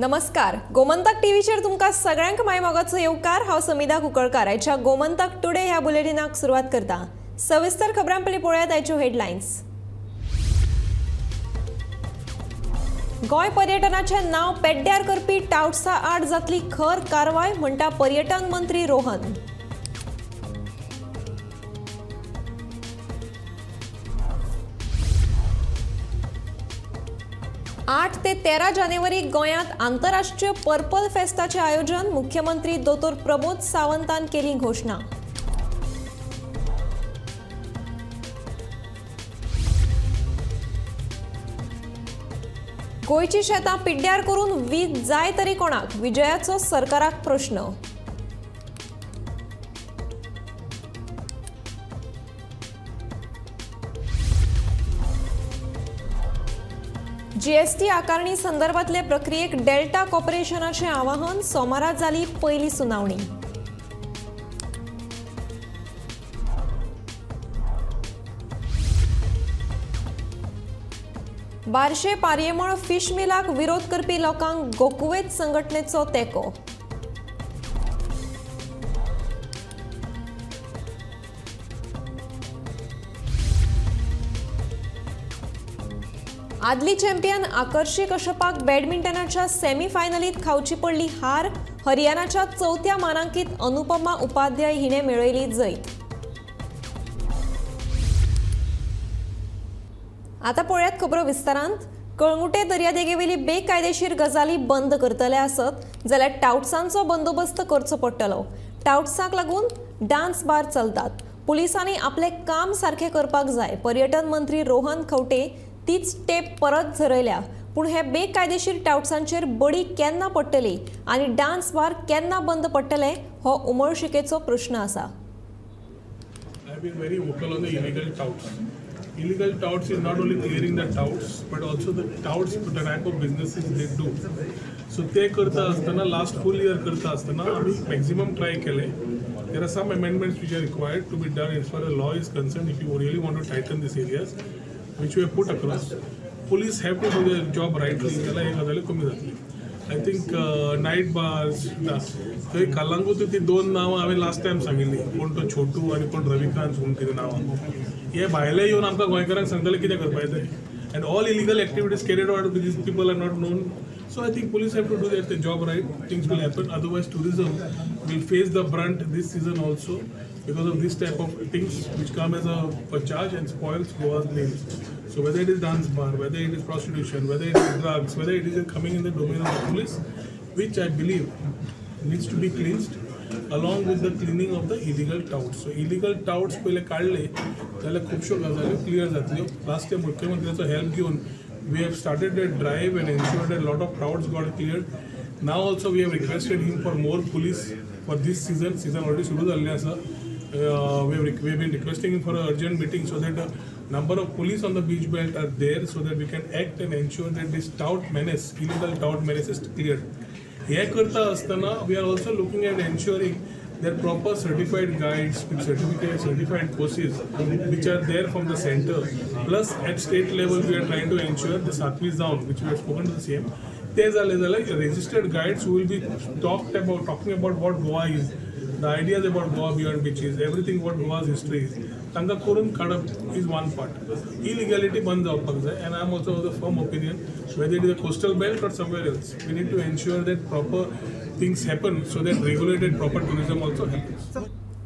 नमस्कार, गोमंतक टीव्हीचेर तुमकां सगळ्यांक मायमोगाचो येवकार. हांव समिधा कुंकळकार. आयच्या गोमंतक टुडे ह्या बुलेटिनाक सुरवात करता. सविस्तर खबरां पयलीं पळोवया आयच्यो हेडलायन्स. गोंय पर्यटनाचें नांव पेड्ड्यार करपी टावट्सा आड जातली खर कारवाय म्हणटा पर्यटन मंत्री रोहन. आठ ते 13 जानेवारी गोंयांत आंतरराष्ट्रीय पर्पल फेस्टाचें आयोजन, मुख्यमंत्री दोतोर प्रमोद सावंतान केली घोशणा. गोंयची शेतां पिड्ड्यार करून वीज जाय तरी कोणाक, विजयाचो सरकाराक प्रश्न. जीएसटी आकारणी संदर्भातले प्रक्रियेक डेल्टा कॉर्पोरेशनाचें आवाहन, सोमारा जाली पयली सुनावणी. बार्शे पारयेमळ फिश मिलाक विरोध करपी लोकांक गोकुवेत संघटनेचो तेंको. आदली चॅम्पियन आकर्षी कश्यपाक बॅडमिंटनाच्या सेमीफायनलीत खावची पडली हार, हरियाणाच्या चवथ्या मानांकीत अनुपमा उपाध्याय हिणे मेळयली जैत. आता पळयात खबरो विस्तारांत. कळंगुटे दर्यादेगेवेली बेकायदेशीर गजाली बंद करतले आसत जाल्यार टावट्सांचो बंदोबस्त करचो पडटलो. टावट्सांक लागून डान्स बार चलतात. पुलिसांनी आपलें काम सारकें करपाक जाय. पर्यटन मंत्री रोहन खंवटे तीच टेप परत झरयल्या, पूण हे बेकायदेशीर टावट्सांचेर बडी केन्ना पडटली आनी डान्स बार केन्ना बंद पडटले हो उमळशिकेचो प्रश्न आसा. I have been very vocal on the illegal touts. Illegal touts is not only clearing the touts, but also the touts, the type of businesses they do. So ते करता आसतना लास्ट फुल year करता आसतना आमी मॅक्झिमम ट्राय केले. There are some amendments which are required to be done as far as law is concerned if you really want to tighten these areas which we have put across. Police have to do their job rightly. जाल्यार हे गजाली कमी जातली. I think night bars थंय कलांगूट ती दोन नांवां हांवें लास्ट टायम सांगिल्ली, कोण तो छोटू आनी कोण रविकांत म्हणून कितें नांवां. हे भायले येवन आमकां गोंयकारांक सांगतले कितें करपाचें तें. And all illegal activities carried out with these people are not known. So I think police have to do their job right. Things will happen. Otherwise tourism will face the brunt this season also because of this type of things which come as a charge and spoils Goa's names. So whether it is dance bar, whether it is prostitution, whether it is drugs, whether it is coming in the domain of the police, which I believe needs to be cleansed along with the cleaning of the illegal touts. So illegal touts पयले काडले जाल्यार खुबश्यो गजाल्यो clear जातल्यो. Last time मुख्यमंत्र्याचो help घेवन we have started a drive and ensured a lot of touts got cleared. Now also we have requested him for more police for this season. Season already सुरू जाल्लें आसा. We have been requesting him for an urgent meeting so that the number of police on the beach belt are there so that we can act and ensure that this tout menace, illegal tout menace is cleared. हे करता आसतना we are also looking at ensuring that proper certified guides with certificate, certified courses which are there from the center. Plus at state level we are trying to ensure the Satvi zone which we have spoken to the CM. ते जाले जाल्यार registered guides who will be talking about what Goa is, the ideas about Goa beyond beaches, everything what Goa's history is. तांकां करून काडप is one part. Illegality बंद जावपाक जाय and I am also of the firm opinion whether it is a coastal belt or somewhere else, we need to ensure that proper things happen so that regulated proper tourism also happens.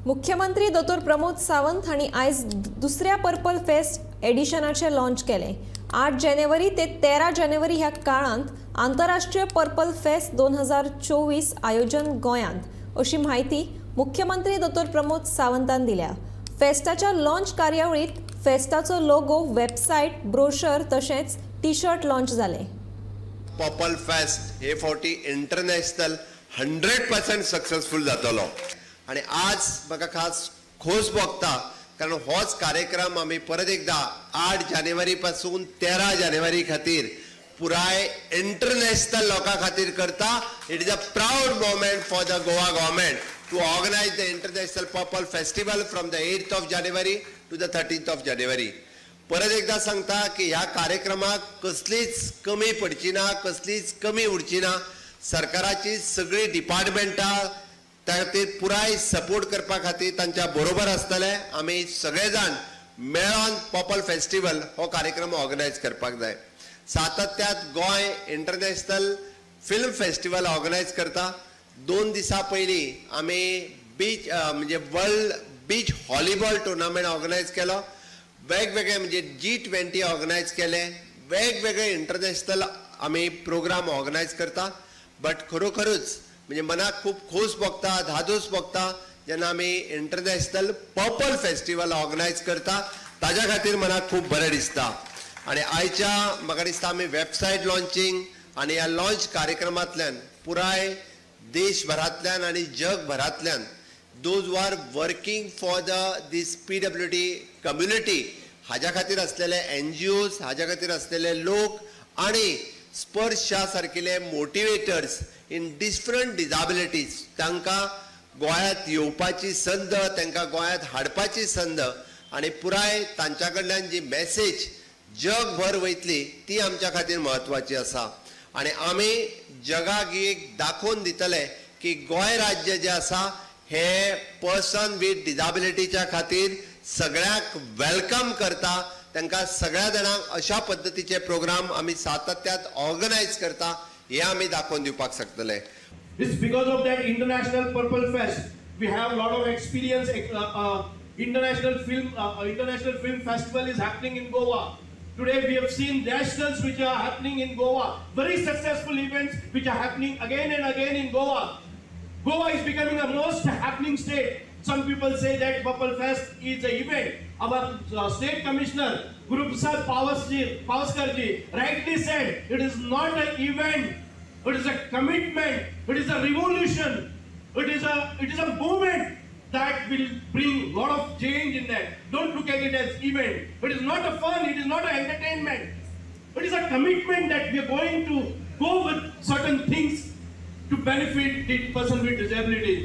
मुख्यमंत्री दोतोर प्रमोद सावंत हांणी आयज दुसऱ्या purple fest एडिशनाचें launch केलें. 8 जानेवारी ते 13 जानेवारी ह्या काळांत आंतरराष्ट्रीय पर्पल फेस्ट 2024 आयोजन गोंयांत अशी म्हायती मुख्यमंत्री दोतोर प्रमोद सावंतान दिल्या. फेस्टाच्या लॉन्च कार्यावळीत फेस्टाचो लोगो, वेबसायट, ब्रोशर तशेंच टी शर्ट लॉन्च जाले. पर्पल फेस्ट हे फावटी इंटरनॅशनल 100% सक्सेसफूल जातलो आनी आज म्हाका खास खोस भोगता कारण होच कार्यक्रम आमी परत एकदा 8 जानेवारी पासून 13 जानेवारी खातीर पुराय इंटरनॅशनल लोकां खातीर करता. It is a proud moment for the Goa government to organize the International Purple Festival from the 8th of January to the 13th of January. परत एकदा सांगता की ह्या कार्यक्रमाक कसलीच कमी पडची ना, कसलीच कमी उरची ना। सरकाराची सगळीं डिपार्टमेंटां त्या खातीर पुराय सपोर्ट करपा खातीर तांच्या बरोबर आसतले. आमी सगळे जाण मेळोन पर्पल फेस्टिवल हो कार्यक्रम ऑर्गनायज करपाक जाय. सातत्यात Goa international film festival organise करता. 2 दिसां पयलीं आमी बीच म्हणजे world beach volleyball tournament organise केलो. वेगवेगळे म्हणजे G20 ऑर्गनायज केले. वेगवेगळे इंटरनॅशनल आमी प्रोग्राम ऑर्गनायज करता. बट खरोखरूच म्हणजे मनाक खूब खोस भोगता, धादोस भोगता जेन्ना आमी इंटरनॅशनल पर्पल फेस्टिवल ऑर्गनायज करता. ताज्या खातीर मनाक खूब बरें दिसता. आनी आयच्या म्हाका दिसता आमी वेबसायट लॉन्चिंग आनी ह्या लॉन्च कार्यक्रमांतल्यान पुराय देशभरांतल्यान आनी जगभरांतल्यान those who are working for the this PWD community हाज्या खातीर आसलेले NGOs, हाज्या खातीर आसलेले लोक आनी स्पर्शा सारकिले मोटिवेटर्स इन डिफरंट डिजाबिलिटीज तांकां गोंयांत येवपाची संद, तांकां गोंयांत हाडपाची संद आनी पुराय तांच्या कडल्यान जी मॅसेज जगभर वयतली ती आमच्या खातीर म्हत्वाची आसा. आनी आमी जगाक एक दाखोवन दितले की गोंय राज्य जें आसा हे पर्सन वीथ डिजाबिलिटीच्या खातीर सगळ्यांक welcome करता. तांकां सगळ्या जाणांक अशा पद्दतीचे प्रोग्राम आमी सातत्यात ऑर्गनायज करता हे आमी दाखोवन दिवपाक शकतले. It's because of that International Purple Fest we have a lot of experience. International Film Festival is happening in Goa. Today we have seen nationals which are happening in Goa, very successful events which are happening again and again in Goa. Goa is becoming a most happening state. Some people say that Purple Fest is an event. Our state commissioner Guru Prasad Pawaskar ji rightly said it is not an event, it is a commitment, it is a revolution, it is a movement that will bring lot of change in that. Don't look at it as event. It is not a fun, it is not an entertainment. It is a commitment that we are going to go with certain things to benefit the person with disability.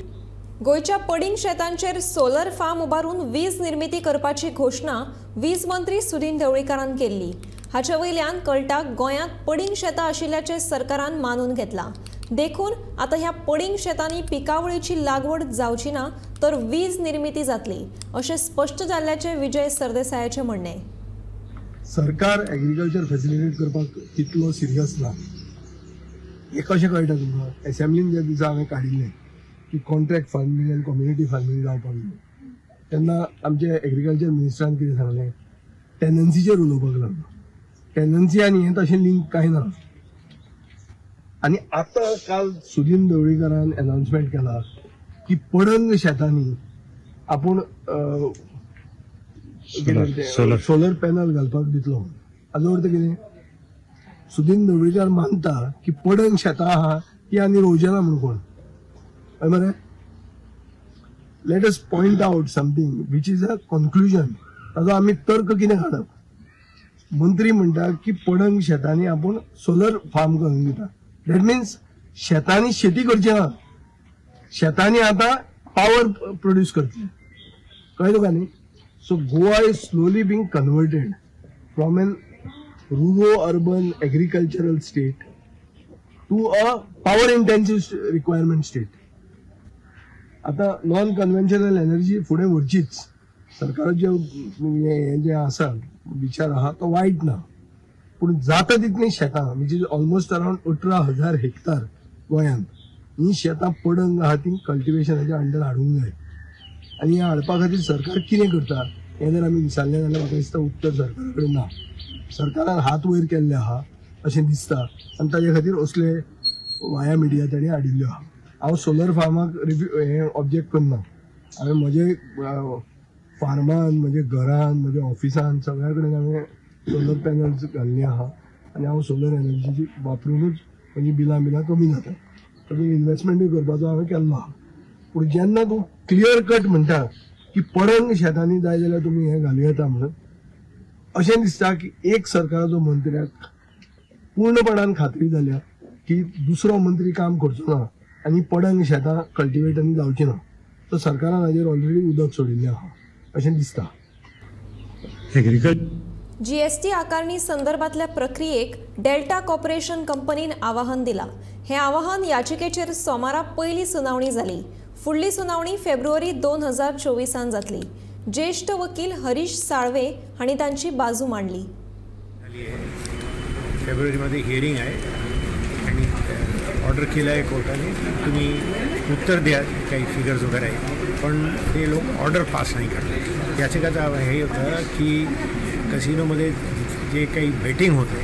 गोंयच्या पडींग शेतांचेर solar farm उबारून वीज निर्मिती करपाची घोशणा वीज मंत्री सुदिन ढवळीकारान केल्ली. हाचे वयल्यान कळटा गोंयांत पडींग शेतां आशिल्ल्याचें सरकारान मानून घेतलां. देखून आतां ह्या पडींग शेतांनी पिकावळीची लागवड जावची ना तर वीज निर्मिती जातली अशें स्पश्ट जाल्ल्याचें विजय सरदेसायाचें म्हणणें. सरकार एग्रीकल्चर फॅसिलिटेट करपाक तितलो सिरियस ना हें कशें कळटा तुमकां? एसेंब्लीन ज्या दिसा हांवें काडिल्लें की कॉन्ट्रॅक्ट फार्मींग आनी कम्युनिटी फार्मींग जावपाक जाय तेन्ना आमचे एग्रीकल्चर मिनिस्टरान कितें सांगलें, टेनन्सीचेर उलोवपाक लागलो. टेनन्सी आनी हें तशें लिंक कांय ना. आनी आतां काल सुदिन ढवळीकारान अनाउन्समेंट केला की पडंग शेतांनी आपूण सोलर पॅनल घालपाक दितलो. हाजो अर्थ कितें? सुदिन ढवळीकार मानता की पडंग शेतां आहा ती आनी रोवचे ना म्हूण कोण. हय मरे? Let us point out something which is a conclusion. ताजो आमी तर्क कितें काडप? मंत्री म्हणटा की पडंग शेतांनी आपूण सोलर फार्म करून दिता. That means शेतांनी शेती करची ना, शेतांनी आतां पावर प्रोड्यूस करतले. कळ्ळें तुका न्ही? So Goa is slowly being converted from an rural urban agricultural state to a power intensive requirement state. आतां नॉन कन्व्हेन्शनल एनर्जी फुडें व्हरचीच. सरकाराचे हें जें आसा विचार आहा तो वायट ना, पूण जाता तितलीं शेतां which is almost around 18,000 hectare गोंयांत ही शेतां पडंग आहा ती कल्टिवेशनाच्या अंडर हाडूंक जाय. आनी हें हाडपा खातीर सरकार कितें करता हें जर आमी विचारलें जाल्यार म्हाका दिसता उत्तर सरकारा कडेन ना. सरकारान हात वयर केल्ले आहा अशें दिसता आनी ताजे खातीर असले वाया मिडिया ताणें हाडिल्ल्यो आहा. हांव सोलर फार्माक हें ऑब्जेक्ट करना. हांवें म्हजे फार्मान, म्हज्या घरान, म्हज्या ऑफिसान सगळ्या कडेन हांवें सोलर पॅनल्स घाल्ली आहा आनी हांव सोलर एनर्जी वापरुनूच म्हजी बिलां बिलां कमी जाता. तातूंत इन्वेस्टमेंटूय करपाचो हांवें केल्लो आहा. पूण जेन्ना तूं क्लियर कट म्हणटा की पडंग शेतांनी जाय जाल्यार तुमी हें घालूं येता म्हणून, अशें दिसता की एक सरकाराचो मंत्र्याक पूर्णपणान खात्री जाल्या की दुसरो मंत्री काम करचो ना आनी पडंग शेतां कल्टिवेट आनी जावची ना. तर सरकारान हाजेर ऑलरेडी उदक सोडिल्लें आहा अशें दिसता. एग्रीकल्चर जीएसटी आकारणी संदर्भातल्या प्रक्रियेक डेल्टा कॉर्पोरेशन कंपनीन आवाहन दिला. हे आवाहन याचिकेचेर सोमारा पयली सुनावणी जाली. फुडली सुनावणी फेब्रुवारी 2024 जातली. ज्येष्ठ वकील हरीश साळवे हांणी तांची बाजू मांडली. फेब्रुवारीमध्ये हिअरिंग आहे आणि ऑर्डर केलं आहे कोर्टाने की तुम्ही उत्तर द्या, काही फिगर्स वगैरे आहे, पण ते लोक ऑर्डर पास नाही करतात. याचिकाचं हे होतं की कसिनोमध्ये जे काही बेटिंग होते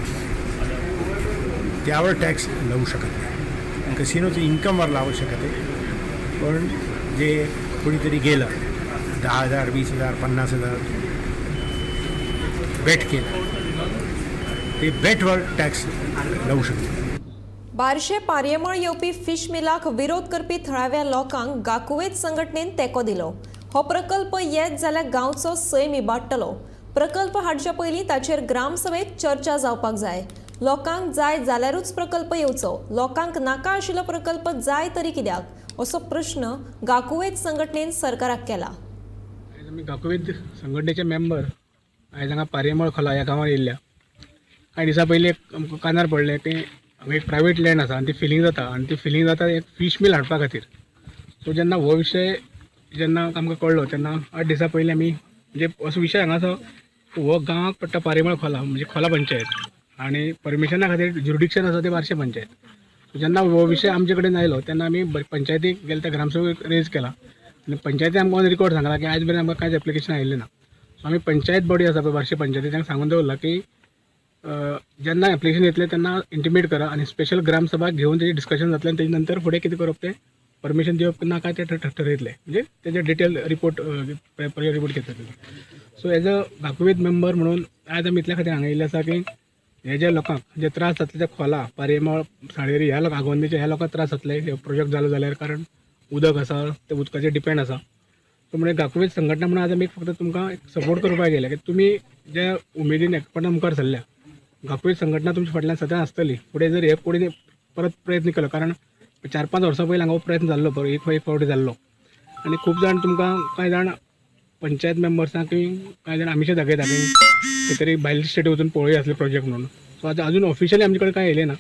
त्यावर टॅक्स लावू शकत नाही, कसिनोचं इन्कमवर लावू शकत आहे, पण जे कोणीतरी गेलं 10,000 20,000 50,000 बेट केलं ते बेटवर टॅक्स लावू शकतो. बारशे पारयेमळ येवपी फिश मिलाक विरोध करपी थळाव्या लोकांक गाकुवेत संघटनेन तेंको दिलो. हो प्रकल्प येत जाल्यार गांवचो सैम इबाडटलो. प्रकल्प हाडच्या पयलीं ताचेर ग्रामसभेत चर्चा जावपाक जाय. लोकांक जाय जाल्यारूच प्रकल्प येवचो, लोकांक नाका आशिल्लो प्रकल्प जाय तरी कित्याक, असो प्रश्न गाकुवेत संघटनेन सरकाराक केला. आयज आमी गाकुवेत संघटनेचे मेंबर आयज हांगा पारयेमळ खोला ह्या गांवांत येयल्ल्या. कांय दिसां पयलीं आमकां कानार पडलें की हांगा एक प्रायवेट लँड आसा आनी ती फिलींग जाता आनी ती फिलींग जाता एक फीश मील हाडपा खातीर. सो जेन्ना हो विशय जेन्ना आमकां कळ्ळो तेन्ना 8 दिसां पयलीं आमी म्हणजे असो विशय हांगा हो गांवाक पडटा पारयेमळ खोला म्हणजे खोला पंचायत आनी परमिशना खातीर ज्युरिडिक्शन आसा तें बारशे पंचायत. सो जेन्ना हो विशय आमचे कडेन आयलो तेन्ना आमी पंचायतीक गेले त्या ग्रामसभेक रेज केला आनी पंचायती आमकां ऑन रिकॉर्ड सांगला की आयज मेरेन आमकां कांयच एप्लिकेशन आयिल्लें ना. सो आमी पंचायत बॉडी आसा पळय बारशे पंचायती तांकां सांगून दवरलां की जेन्ना एप्लिकेशन येतलें तेन्ना इंटिमेट करा आनी स्पेशल ग्रामसभा घेवन तेजें डिस्कशन जातलें आनी तेजे नंतर फुडें कितें करप तें परमिशन दिवप ना काय तें ठरयतलें, म्हणजे तेजे डिटेल रिपोर्ट रिपोर्ट घेतले. सो एज अ गाकुवेत मेंबर म्हणून आयज आमी इतल्या खातीर हांगा येयल्ले आसा की हे जे लोकांक जे त्रास जातले ते खोला पारयेमळ साळेरी ह्या लोकांक आगोंदेचे ह्या लोकांक त्रास जातले हे प्रोजेक्ट जालो जाल्यार, कारण उदक आसा ते उदकाचेर डिपेंड आसा. सो म्हणजे गाकुवेत संघटना म्हणून आज आमी फक्त तुमकां एक सपोर्ट करपाक गेले की तुमी जे उमेदीन एकपणा मुखार सरल्या, गाकुवेत संघटना तुमच्या फाटल्यान सदांच आसतली. फुडें जर हे कोणी परत प्रयत्न केलो, कारण 4-5 वर्सां पयलीं हांगा प्रयत्न जाल्लो पळय एक फावटी जाल्लो आनी खूब जाण तुमकां कांय जाण पंचायत मेंबर्सांक कांय जाण आमिशे दाखयता की खंय तरी भायले स्टेटी वचून पळोवया आसले प्रोजेक्ट म्हणून. सो आतां अजून ऑफिशियली आमचे कडेन कांय येयलें ना,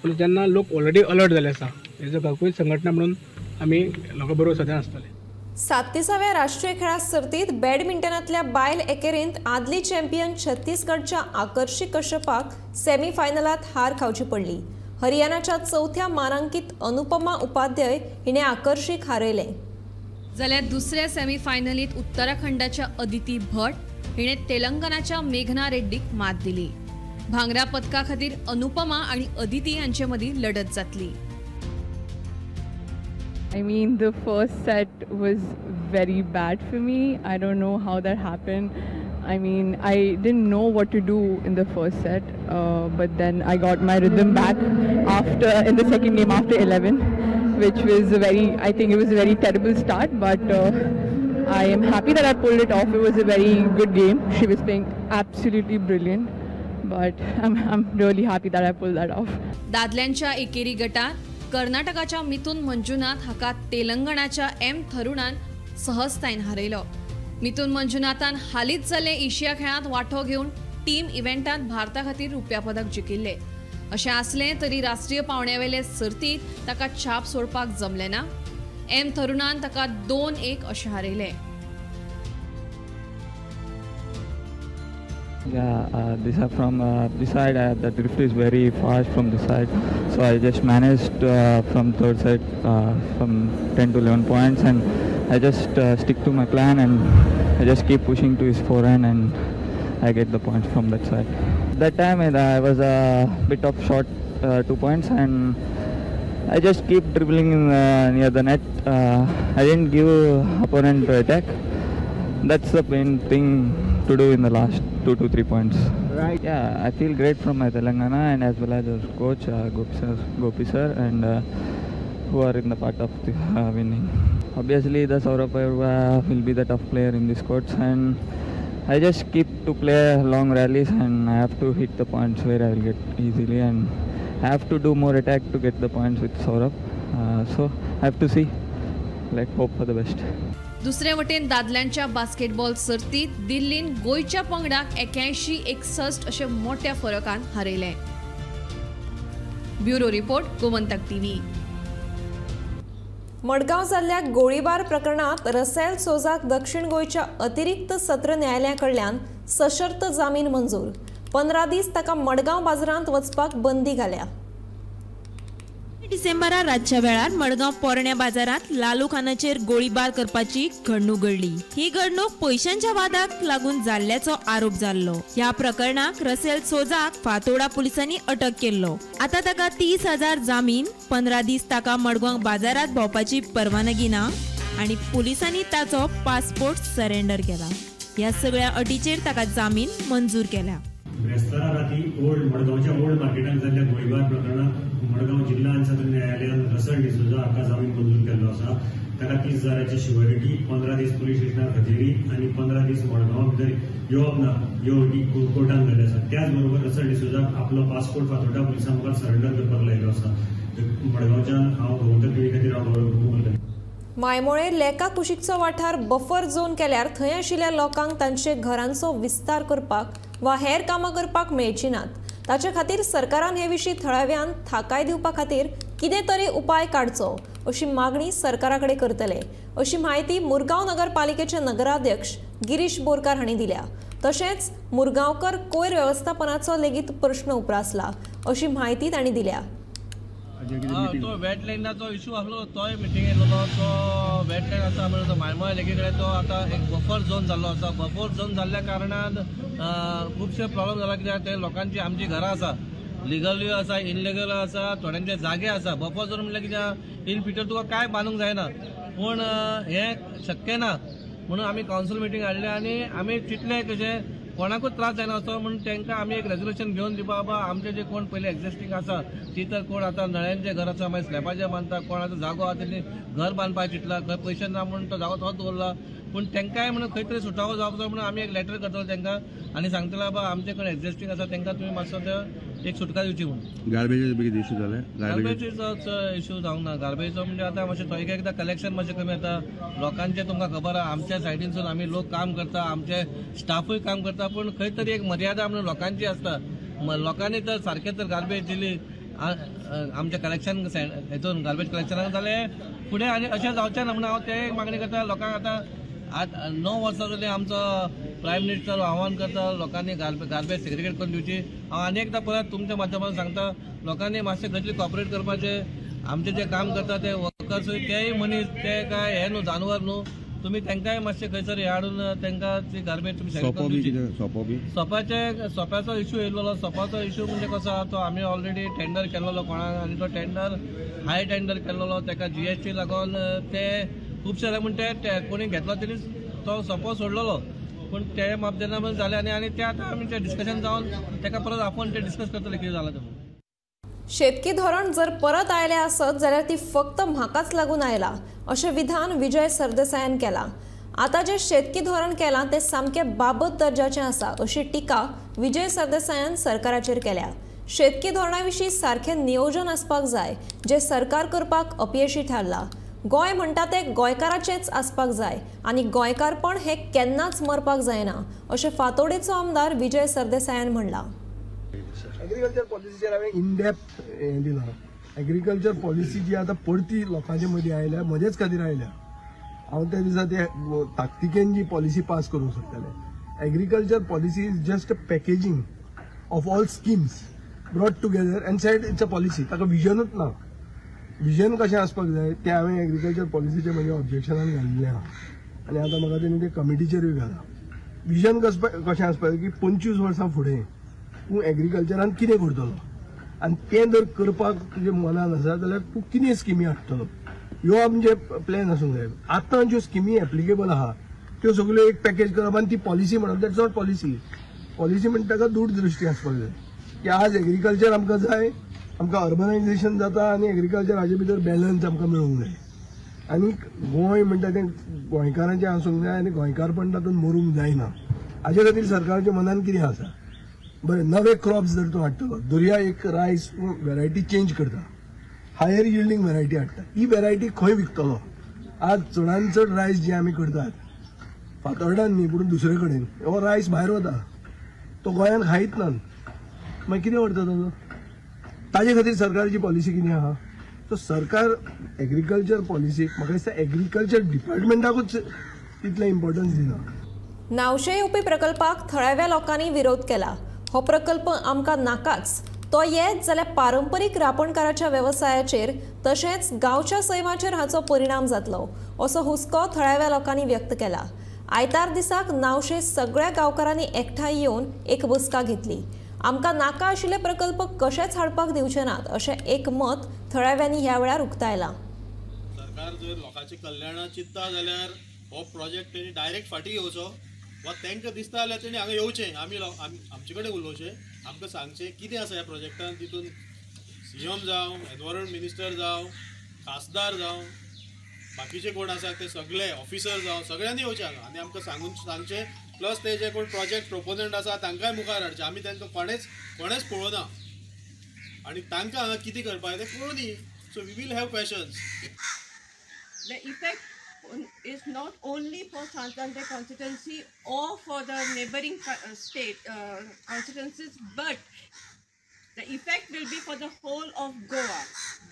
पूण जेन्ना लोक ऑलरेडी अलर्ट जाल्ले आसा हेजो गाकुवेत संघटना म्हणून आमी लोकां बरोबर सदांच आसतले. 37व्या राष्ट्रीय खेळां सर्तीत बॅडमिंटनांतल्या बायल एकेरींत आदली चॅम्पियन छत्तीसगडच्या आकर्षी कश्यपाक सेमीफायनलांत हार खावची पडली. हरियाणाच्या 4थ्या मानांकित अनुपमा उपाध्याय हिणे आकर्षीक हारयलें. जाल्यार दुसऱ्या सेमीफायनलीत उत्तराखंडाच्या अदिती भट हिणे तेलंगणाच्या मेघना रेड्डीक मात दिली. भांगरा पदका खातीर अनुपमा आनी अदिती हांचे मदीं लढत जातली. I mean, the first set was very bad for me. I don't know how that happened. I mean, I didn't know what to do in the first set, but then I got my rhythm back after in the second game after 11, which was a very, I think it was a very terrible start, but I am happy that I pulled it off. It was a very good game. She was playing absolutely brilliant, but I'm really happy that I pulled that off. दादल्यांच्या एकेरी गटात कर्नाटकाच्या मिथुन मंजुनाथ हाका तेलंगणाच्या M थरुणान सहजतायेन हारयलो. मिथुन मंजुनाथान हालींच जाल्ले Asia खेळांत वांटो घेवन टीम इव्हेंटांत भारता खातीर रुप्या पदक जिखिल्लें. अशें आसलें तरी राष्ट्रीय पावंड्यावेले सर्तींत ताका छाप सोडपाक जमलें ना. एम थरुणान ताका 2-1 अशें हारयलें. Yeah, this from this side, the drift is very fast from this side, so I just managed from third side from 10 to 11 points, and I just stick to my plan and I just keep pushing to his forehand and I get the points from that side. That time I was a bit of short 2 points and I just keep dribbling near the net. I didn't give opponent to attack. That's the main thing to do in the last 2 to 3 points. Right. Yeah, I feel great from my Telangana and as well as our coach Gopi sir and who are in the part of the, winning. Obviously, the Saurabh will be the tough player in this courts, and I just keep to play long rallies and I have to hit the points where I will get easily, and I have to do more attack to get the points with Saurabh. So I have to see. Like hope for the best. दुसरे वटेन दादल्यांच्या basketball सर्तीत दिल्लीन गोंयच्या पंगडाक 81-61 अशे मोठ्या फरकान हारयलें. Bureau report, Gomantak TV. Madgaon जाल्ल्या गोळीबार प्रकरणात रसेल सोजाक दक्षिण गोंयच्या अतिरिक्त सत्र न्यायालया कडल्यान सशर्त जामीन मंजूर. 15 दीस ताका मडगांव बाजारांत वचपाक बंदी घाल्या. डिसेंबरा रातच्या वेळार मडगांव पोरण्या बाजारांत लालू खानाचेर गोळीबार करपाची घडणूक घडली. ही घडणूक पयशांच्या वादाक लागून जाल्ल्याचो आरोप जाल्लो. ह्या प्रकरणाक रसेल सोजाक फातोडा पुलिसांनी अटक केल्लो. आतां ताका 30,000 जामीन, 15 दीस ताका मडगांव बाजारांत भोंवपाची परवानगी ना आनी पुलिसांनी ताचो पासपोर्ट सरेंडर केला. ह्या सगळ्या अटीचेर ताका जामीन मंजूर केला. ब्रेस्तारा राती ओल्ड मडगांवच्या ओल्ड मार्केटांत जाल्ल्या गोळीबार प्रकरणांत मडगांव जिल्हा आनी सत्र न्यायालयान रसल डिसोजा हाका जामीन मंजूर केल्लो आसा. ताका 30,000ची शुअरिटी, 15 दीस पुलीस स्टेशनार हजेरी आनी 15 दीस मडगांवा भितर येवप ना ह्यो अटी कोर्टान घाल्ल्यो आसा. त्याच बरोबर रसल डिसोजाक आपलो पासपोर्ट फातोर्डा पुलिसां मुखार सरेंडर करपाक लायिल्लो आसा. मडगांवच्यान हांव गोमंतक टीव्ही खातीर हांव गौरव उलयतां. मायमोळे लेका कुशीकचो वाठार बफर झोन केल्यार थंय आशिल्ल्या लोकांक तांचे घरांचो विस्तार करपाक वा हेर कामां करपाक मेळची नात. ताचे खातीर सरकारान हे विशीं थळाव्यांक थाकाय दिवपा खातीर कितें तरी उपाय काडचो अशी मागणी सरकारा कडेन करतले अशी म्हायती मुरगांव नगरपालिकेचे नगराध्यक्ष गिरीश बोरकार हांणी दिल्या. तशेंच मुरगांवकर कोयर वेवस्थापनाचो लेगीत प्रश्न उप्रासला अशी म्हायती तांणी दिल्या. तो वेटलँडाचो इशू आसलो तोय मिटींग येयलो. तो वेटलँड आसा म्हणून तो मायमोळ लेकी कडेन तो आतां एक बफर झोन जाल्लो आसा. बफर झोन जाल्ल्या कारणान खुबशे प्रॉब्लम जाला कित्याक ते लोकांची आमची घरां आसा, लिगलूय आसा, इनलिगल आसा, थोड्यांचे जागे आसा. बफर झोन म्हणल्यार कित्याक इन फ्युचर तुका कांय बांदूंक जायना, पूण हें शक्य ना म्हणून आमी कावन्सील मिटींग हाडलें आनी आमी चिंतलें कशें कोणाकूच त्रास जायना असो म्हणून तांकां आमी एक रेजोल्युशन घेवन दिवपा बाबा आमचे जे कोण पयलीं एक्झिस्टींग आसा ती तर कोण आतां नळ्यांचें घर आसा, मागीर स्लॅबाचें बांदता, कोण आतां जागो आसा तेणी घर बांदपाक चिंतला, खंय पयशे ना म्हणून तो जागो तोच दवरला. पूण तांकांय म्हणून खंय तरी सुटावो जावचो म्हणून आमी एक लेटर करतलो तांकां आनी सांगतलो बाबा आमचे कडेन एक्झिस्टींग आसा तांकां तुमी मातसो ते एक सुटका दिवची म्हणून. गार्बेज बी कितें इशू जाले? गार्बेजीचो इशू जावंक ना. गार्बेजचो म्हणजे आतां मातशें थंय एकदां कलेक्शन मातशें कमी जाता. लोकांचें तुमकां खबर आसा, आमच्या सायडीनसून आमी लोक काम करता, आमचे स्टाफूय काम करता, पूण खंय तरी एक मर्यादा म्हणून लोकांची आसता. लोकांनी तर सारकें तर गार्बेज दिली आमच्या कलेक्शन हेतून गार्बेज कलेक्शनाक जाल्यार फुडें आनी अशें जावचें ना म्हणून हांव ते मागणी करता. लोकांक आतां आज 9 वर्सां जालीं आमचो प्रायम मिनिस्टर आव्हान करता लोकांनी गार्बेज सेग्रिगेट करून दिवची. हांव आनी एकदां परत तुमच्या माध्यमांतल्यान सांगता लोकांनी मातशें खंयतरी कॉपरेट करपाचें. आमचे जे काम करता ते वर्कर्सूय तेय मनीस, ते काय हे न्हू जानवर न्हू, तुमी तांकांय मातशें खंयसर हे हाडून तांकां ती गार्बेज तुमी सेग्रिगेट करून दिवची. सोप्याचो इशू येयलो. सोपाचो इशू म्हणजे कसो आहा, तो आमी ऑलरेडी टेंडर केल्लो कोणाक आनी तो टेंडर हाय टेंडर केल्लो, ताका GST लागून ते खुबशे जाले म्हूण ते कोणी घेतलो तेणी तो सोपो सोडलेलो, पूण ते माप जालें आनी आनी ते आतां आमी ते डिस्कशन जावन ताका परत आपोवन ते डिस्कस करतले कितें जालां तें. शेतकी धोरण जर परत आयलें आसत जाल्यार ती फक्त म्हाकाच लागून आयला अशें विधान विजय सरदेसायान केलां. आतां जें शेतकी धोरण केलां तें सामकें बाबत दर्जाचें आसा अशी टिका विजय सरदेसायान सरकाराचेर केल्या. शेतकी धोरणा विशीं सारकें नियोजन आसपाक जाय जें सरकार करपाक अपयशी थारलां. गोंय म्हणटा तें गोंयकाराचेंच आसपाक जाय आनी गोंयकारपण हें केन्नाच मरपाक जायना अशें फातोडेचो आमदार विजय सरदेसायान म्हणलां. एग्रीकल्चर पॉलिसीचेर हांवें इन डेप्थ हें दिलां. एग्रीकल्चर पॉलिसी जी आतां परती लोकांचे मदीं आयल्या म्हजेच खातीर आयल्या. हांव त्या दिसा ते ताकतिकेन जी पॉलिसी पास करूंक सोदताले. Agriculture policy is just a packaging of all schemes brought together and said it's a policy. ताका विजनूच ना. विजन कशें आसपाक जाय तें हांवें एग्रीकल्चर पॉलिसीचें म्हज्या ऑब्जेक्शनान घालिल्लें आहा आनी आतां म्हाका तेणी ते कमिटीचेरूय घालां. विजन कशें आसपाक जाय की 25 वर्सां फुडें तूं एग्रीकल्चरान कितें करतलो आनी तें जर करपाक तुजें मनान आसा जाल्यार तूं कितें स्किमी हाडटलो, ह्यो आमचे प्लॅन आसूंक जाय. आतां ज्यो स्किमी एप्लिकेबल आहा त्यो सगळ्यो एक पॅकेज करप आनी ती पॉलिसी म्हणप that's not policy. Policy म्हणटा ताका दूरदृश्टी आसपाक जाय की आज एग्रीकल्चर आमकां जाय, आमकां अर्बनायजेशन जाता आनी एग्रीकल्चर हाजे भितर बॅलन्स आमकां मेळूंक जाय. आनी गोंय म्हणटा तें गोंयकारांचें आसूंक जाय आनी गोंयकारपण तातूंत मरूंक जायना. हाजे खातीर सरकाराच्या मनान कितें आसा, बरें नवे क्रॉप्स जर तूं हाडटलो, दर्या एक रायस तूं वेरायटी चेंज करता, हायर यिल्डींग वेरायटी हाडटा, ही वेरायटी खंय विकतलो, आज चडान चड रायस जे आमी करतात फातोर्डान न्ही पूण दुसरे कडेन हो रायस भायर वता, तो गोंयान खायत ना, मागीर कितें करता तो? ताजे खातीर सरकारची पॉलिसी कितें आहा? सो सरकार एग्रीकल्चर पॉलिसीक म्हाका दिसता एग्रीकल्चर डिपार्टमेंटाकूच तितलें इम्पॉर्टन्स दिना. नावशे येवपी प्रकल्पाक थळाव्या लोकांनी विरोध केला. हो प्रकल्प आमकां नाकाच, तो येत जाल्यार पारंपरीक रापणकाराच्या वेवसायाचेर तशेंच गांवच्या सैमाचेर हाचो परिणाम जातलो असो हुस्को थळाव्या लोकांनी व्यक्त केला. आयतार दिसाक नावशे सगळ्या गांवकारांनी एकठांय येवन एक बसका घेतली. आमकां नाका आशिल्ले प्रकल्प कशेच हाडपाक दिवचे नात अशें एक मत थळाव्यांनी ह्या वेळार उक्तायलां. सरकार जर लोकांचे कल्याणा चिंतता जाल्यार हो प्रोजेक्ट तेणी डायरेक्ट फाटीं घेवचो वा तांकां दिसता जाल्यार तेणी हांगा येवचें, आमी आमचे कडेन उलोवचें, आमकां सांगचें कितें आसा ह्या प्रोजेक्टान. तितून सीएम जावं, एनवायरमेंट मिनिस्टर जावं, खासदार जावं, बाकीचे कोण आसा ते सगळे ऑफिसर जावं, सगळ्यांनी येवचें हांगा आनी आमकां सांगचें. प्लस ते जे कोण प्रोजेक्ट प्रोपोनंट आसा तांकांय मुखार हाडचें. आमी तांकां कोणेच पळोवना आनी तांकां हांगा कितें करपाक तें कळूं दी. So we will have questions. The effect is not only for Sant Andre constituency or for the neighboring state constituencies, but the effect will be for the whole of Goa.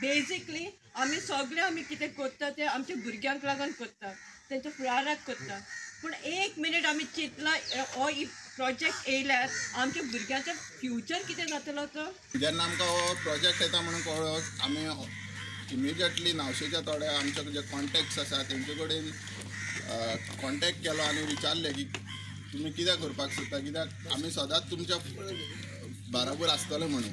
Basically, आमी सगळे आमी कितें करता ते आमच्या भुरग्यांक लागून करता, तेंच्या फुडाराक करता. पूण एक मिनीट आमी चिंतला हो प्रोजेक्ट येयल्यार आमच्या भुरग्यांचें फ्युचर कितें जातलो तो. जेन्ना आमकां हो प्रोजेक्ट येता म्हणून कळ्ळो, आमी इमिजिएटली नावशेच्या थोड्या आमचे जे कॉन्टेक्ट्स आसा तेंचे कडेन कॉन्टेक्ट केलो आनी विचारलें की तुमी कित्याक करपाक सोदता, कित्याक आमी सदांच तुमच्या बराबर आसतले म्हणून.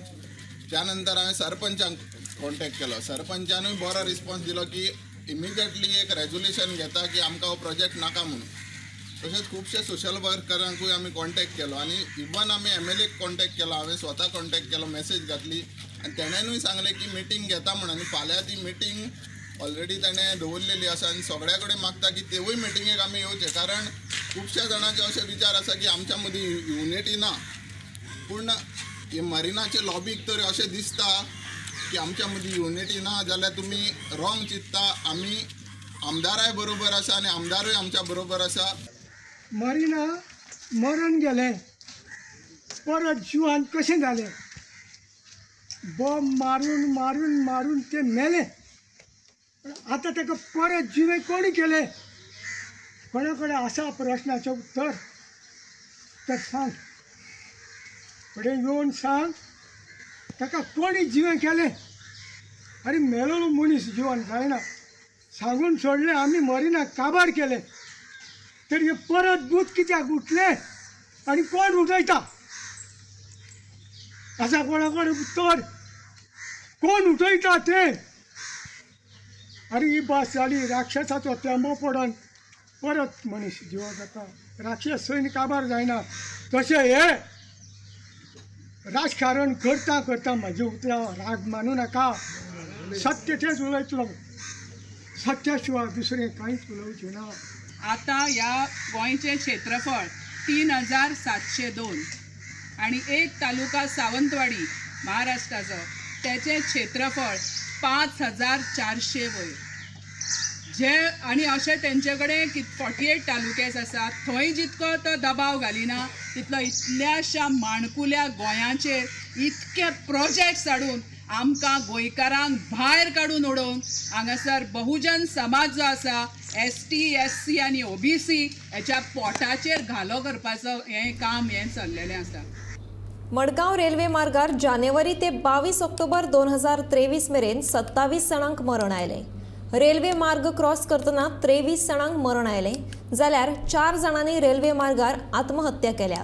त्या नंतर हांवें सरपंचांक कॉन्टेक्ट केलो, सरपंचानूय बरो रिस्पॉन्स दिलो की इमिजिएटली एक रेजोल्युशन घेता की आमकां हो प्रोजेक्ट नाका म्हणून. तशेंच खुबशे सोशल वर्करांकूय आमी कॉन्टेक्ट केलो आनी इवन आमी MLA contact केलो, हांवें स्वता कॉन्टेक्ट केलो, मॅसेज घातली आनी तेणेनूय सांगलें की मिटींग घेता म्हणून. आनी फाल्यां ती मिटींग ऑलरेडी तेणें दवरलेली आसा आनी सगळ्या कडेन मागता की तेवूय मिटिंगेक आमी येवचे, कारण खुबश्या जाणांचे अशे विचार आसा की आमच्या मदीं युनिटी ना. पूण हे मरिनाचे लॉबीक तर अशें दिसता की आमच्या मदीं युनिटी ना जाल्यार तुमी रॉंग चिंतता. आमी आमदाराय बरोबर आसा आनी आमदारूय आमच्या बरोबर आसा. मरिना मरण गेलें, परत जिवान कशें जालें? बॉम्ब मारून मारून मारून ते मेले. आतां ताका परत जिवे कोणी केले? कोणा कडेन आसा प्रश्नाचें उत्तर तर सांग, फुडें येवन सांग ताका कोणी जिवे केले? आनी मेलोलो मनीस जिवन जायना. सांगून सोडलें आमी मरिना काबार केले, तर हे परत भूत कित्याक उठले आनी कोण उठयता? आसा कोणा कडेन उत्तर? कोण उठयता तें? आनी ही भास जाली राक्षसाचो तेंबो पडोन परत मनीस जिवो जाता. राक्षस सैन्य काबार जायना. तशें हे राजकारण करता करता म्हजी उतरां राग मानू नाका, सत्य तेंच उलयतलो, सत्या शिवाय दुसरें कांयच उलोवचें ना. आतां ह्या गोंयचें क्षेत्रफळ 3702 आनी एक तालुका सावंतवाडी महाराष्ट्राचो, तेचें क्षेत्रफळ 5400 वयर जे. आनी अशें तेंचे कडेन 48 तालुकेच आसात, थंय जितको तो दबाव घालिना तितलो इतल्याशा माणकुल्या गोंयाचेर इतके प्रोजेक्ट्स हाडून आमकां गोंयकारांक भायर काडून उडोवन हांगासर बहुजन समाज जो आसा ST, SC आनी OBC हेच्या पोटाचेर घालो करपाचो हें काम हें चल्लेलें आसा. मडगांव रेल्वे मार्गार जानेवारी ते 22 ऑक्टोबर 2023 मेरेन 27 जाणांक मरण आयलें. रेल्वे मार्ग क्रॉस करतना 23 जाणांक मरण आयलें जाल्यार 4 जाणांनी रेल्वे मार्गार आत्महत्या केल्या.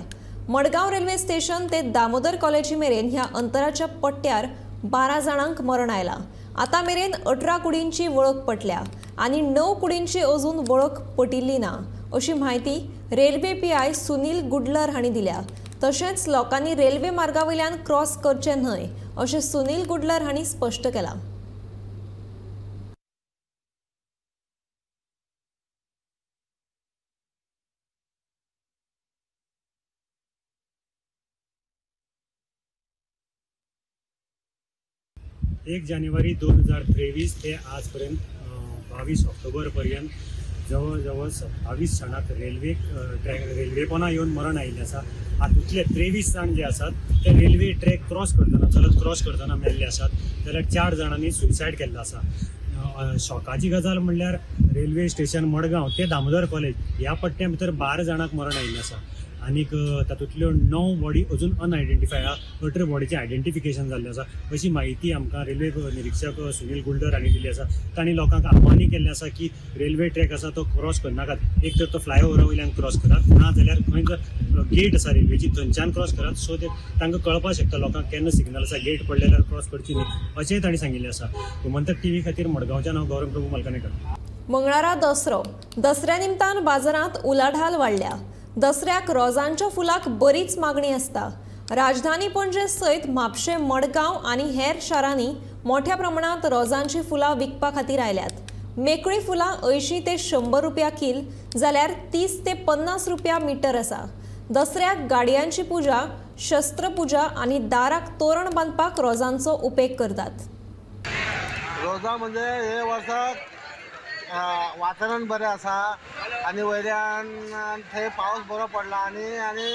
मडगांव रेल्वे स्टेशन ते दामोदर कॉलेजी मेरेन ह्या अंतराच्या पट्ट्यार 12 जाणांक मरण आयलां. आतां मेरेन 18 कुडींची वळख पटल्या आनी 9 कुडींची अजून वळख पटिल्ली ना अशी म्हायती रेल्वे PI Sunil गुडलर हांणी दिल्या. तशेंच लोकांनी रेल्वे मार्गा वयल्यान क्रॉस करचें न्हय अशें सुनील गुडलर हांणी स्पश्ट केलां. एक जानेवारी 2023 ते आजपर्यंत 22 ऑक्टोबर पर्यंत जवळ जवळ 27 जाणांक रेल्वे रेल्वे पोना येवन मरण आयिल्लें आसा. हातूंतले 23 जाण जे आसात ते रेल्वे ट्रॅक क्रॉस करतना, चलत क्रॉस करतना मेल्ले आसात, जाल्यार 4 जाणांनी सुसायड केल्लो आसा. शॉकाची गजाल म्हणल्यार रेल्वे स्टेशन मडगांव ते दामोदर कॉलेज ह्या पट्ट्या भितर 12 जाणांक मरण आयिल्लें आसा आनीक तातूंतल्यो 9 बॉडी अजून अनआयडेंटिफाय आहा. 18 बॉडीचें आयडेंटिफिकेशन जाल्लें आसा अशी म्हायती आमकां रेल्वे निरिक्षक सुनील गुल्डर हांणी दिली आसा. तांणी लोकांक आव्हानूय केल्लें आसा की रेल्वे ट्रॅक आसा तो क्रॉस करनाकात, एक तर तो फ्लायओवरा वयल्यान क्रॉस करात, ना जाल्यार खंय जर गेट आसा रेल्वेची थंयच्यान क्रॉस करात, सो ते तांकां कळपाक शकता लोकांक केन्ना सिग्नल आसा, गेट पडले जाल्यार क्रॉस करची न्ही अशेंय तांणी सांगिल्लें आसा. गोमंतक टीव्ही खातीर मडगांवच्यान हांव गौरव प्रभू मलकानेकर. मंगळारा दसरो. दसऱ्या निमतान बाजारांत उलाढाल वाडल्या. दसऱ्याक रोजांच्या फुलाक बरीच मागणी आसता. राजधानी पणजे सयत म्हापशें, मडगांव आनी हेर शारांनी मोठ्या प्रमाणात रोजांची फुलां विकपा खातीर आयल्यात. मेकळी फुलां 80 ते 100 रुपया कील जाल्यार 30 ते 50 रुपया मिटर आसा. दसऱ्याक गाडयांची पुजा, शस्त्रपुजा आनी दाराक तोरण बांदपाक रोजांचो उपेग करतात. रोजां म्हणजे हे वर्साक वातावरण बरें आसा आनी वयल्यान थंय पावस बरो पडला आनी आनी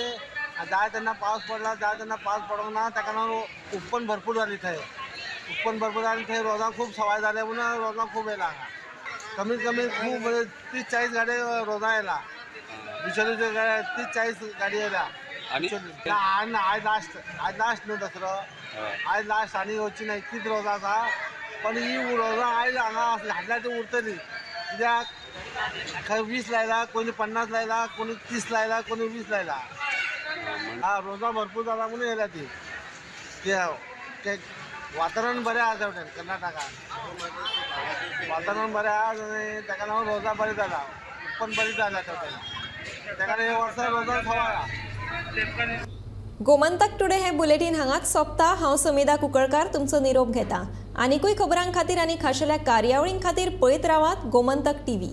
जाय तेन्ना पावस पडला, जाय तेन्ना पावस पडोंक ना, ताका लागून उत्पन्न भरपूर जाली. थंय उत्पन्न भरपूर जालें, थंय रोजां खूब सवाय जाले म्हणून रोजां खूब येयला हांगा. कमीत कमी खूब 30-40 गाडी रोजां येयला, बिचोलीच्यो गाडी 30-40 गाडी येयला. आनी आयज लास्ट, आयज लास्ट न्हू दसरो, आयज लास्ट आनी येवची ना, इतलीच रोजां आसा. पण ही रोजां आयज हांगा हाडल्या ती उरतली, कित्याक खंय 20 लायला, कोणी 50 लायला, कोणी 30 लायला, कोणी 20 लायला. हा रोजां भरपूर जाला म्हणून येयल्या ती. ते वातावरण बरें आसा वटेन कर्नाटकान, वातावरण बरें आसा आनी ताका लागून रोजां बरीं जाला, उत्पन्न बरी जाल्या त्या वटेन, ताका लागून हे वर्सा रोजां सवाय आसा. गोमंतक टुडे हे बुलेटीन हांगाच सोंपता. हांव समिधा कुंकळकार तुमचो निरोप घेता. आनिकूय खबरां खातीर आनी खाशेल्या कार्यावळीं खातीर पळयत रावात गोमंतक टीव्ही.